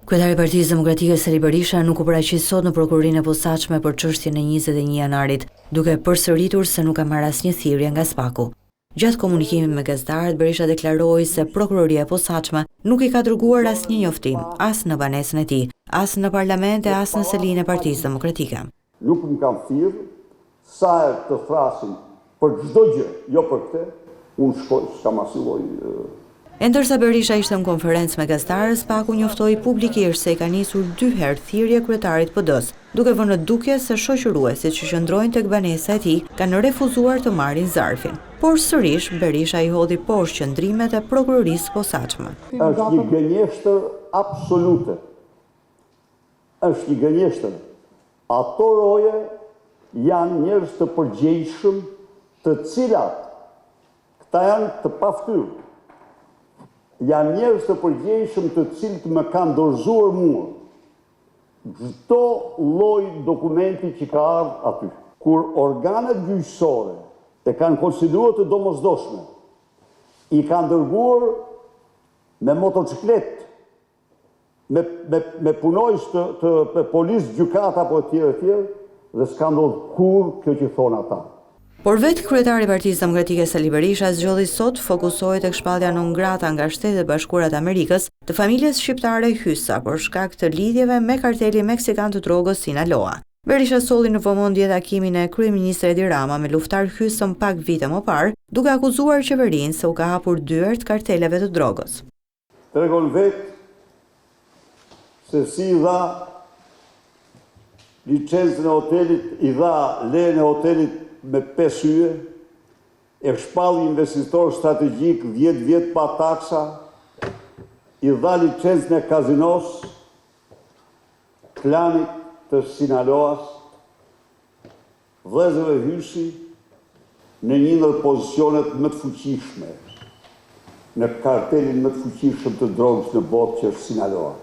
Kryetari i Partisë Demokratike Sali Berisha nuk u paraqit sot në Prokurorinë e Posaçme për çështjen e 21 janarit, duke përsëritur se nuk ka marrë asnjë thirrje nga SPAK-u. Gjatë komunikimit me gazetarët, Berisha deklaroi se Prokuroria e Posaçme nuk i ka dërguar asnjë njoftim, as në banesën e tij, as në Parlament e as në selinë e Partisë Demokratike. Nuk më kanë thirrë, sa herë të thërrasin për çdo gjë, jo për këtë, unë shkoj, s'kam asnjë lloj. E ndërsa Berisha ishte në konferencë me gazetarët, SPAK-u njoftoi publikisht se i ka nisur dy herë thirrje kryetarit të PD-së, duke vënë në dukje se shoqëruesit që qëndrojnë tek banesa e tij kanë refuzuar të marrin zarfin. Por sërish, Berisha i hodhi poshtë qëndrimet e Prokurorisë së Posaçme. Është një gënjeshtër absolute. Është një gënjeshtër. Ato roje janë njerëz të përgjegjshëm të cilat këta janë të paftyrë. Janë njerëz të përgjegjshëm të cilët më kanë dorëzuar mua çdo lloj dokumenti që ka ardhur aty. Kur organet gjyqësore e kanë konsideruar të domosdoshme, i kanë dërguar me motoçikletë me me me punonjës të të me policë gjykata apo etj etj dhe s'ka ndodhur kurrë kjo që thonë ata. Por vetë kryetari i Partisë Demokratike Sali Berisha zgjodhi sot të fokusohej tek shpallja non grata nga Shtetet e Bashkuara të Amerikës të familjes shqiptare Hysa për shkak të lidhjeve me kartelin meksikan të drogës Sinaloa. Berisha solli në vëmendje takimin e kryeministrit Edi Rama me Luftar Hysën pak vite më parë, duke akuzuar qeverinë se u ka hapur dyert karteleve të drogës. Tregon vetë se si i dha licencën e hotelit, i dha lejen e hotelit me 5 yje, e shpalli investitor strategjik 10 vjet pa taksa, i dha licencën e kazinos, klanit të Sinaloas, Vëllezërve Hysi në një ndër pozicionet më të fuqishme në kartelin më të fuqishëm të drogës në botë që është Sinaloa.